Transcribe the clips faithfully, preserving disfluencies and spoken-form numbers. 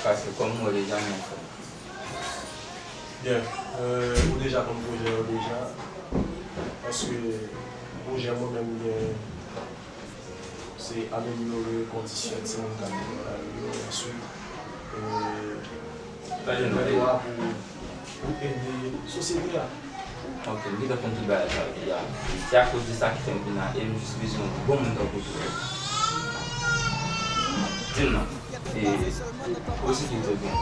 Paske kòm ou wè deja, men frè. Byen, euh, ou deja konn pwojè yo deja. Paske pwojè mwen menm gen, se amelyore kondisyon timoun k ap viv nan lari yo, answit, euh, Pa jwenn lwa pou, pou ede sosyete a. Ok, m gentan konn tout bagay sa yo deja. Se akoz de sa ki fè m vin la, e m jis bezwen yon bon moun tankou ou. Di m non. E osi ki te gen.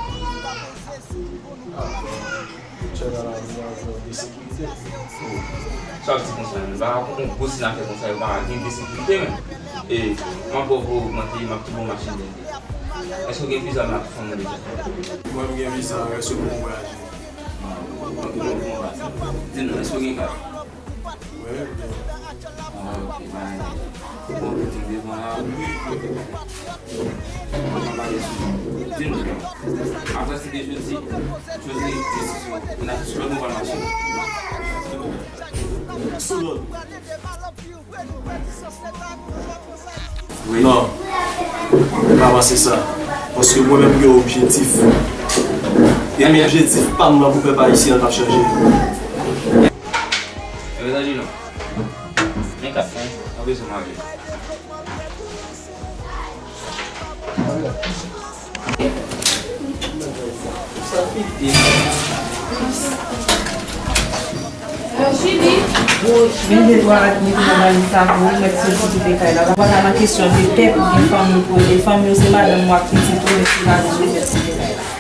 Chè nan lari a gen de sekirite. Sa w di konsa, menm pa konprann gwo sila fè konsa, yo pa gen de sekirite menm. E m ap ba w pou ogmante, m ap tou bon machin blende. Èske w gen viza m ap fanm ou deja? Mwen m gen viza, èske pou m vwayaje? Di nou, èske w gen kat? Wi, m gen. Ah, ok, bay. Bon, kote m devan la. Mwen pa pale sou. Di nou, apre se de jodi, jodi, desizyon, n ap sou lòt nou pral mache. Sou lòt. Non. Pa panse sa. Paske mwen menm gen objektif. E objektif pa m nan pou pèp ayisyen an k ap chanje. Yo ta di non. Men kat, men, mwen bezwen mare. Mwen de dwa mete nan valiz sa pou ou, mèt se kite kay la. Ou pa ka nan kesyon de tèt ou gen fanmi pou rele fanmi ou, se madanm ou ak pitit ou, mèt se valiz ou, mèt kite kay la.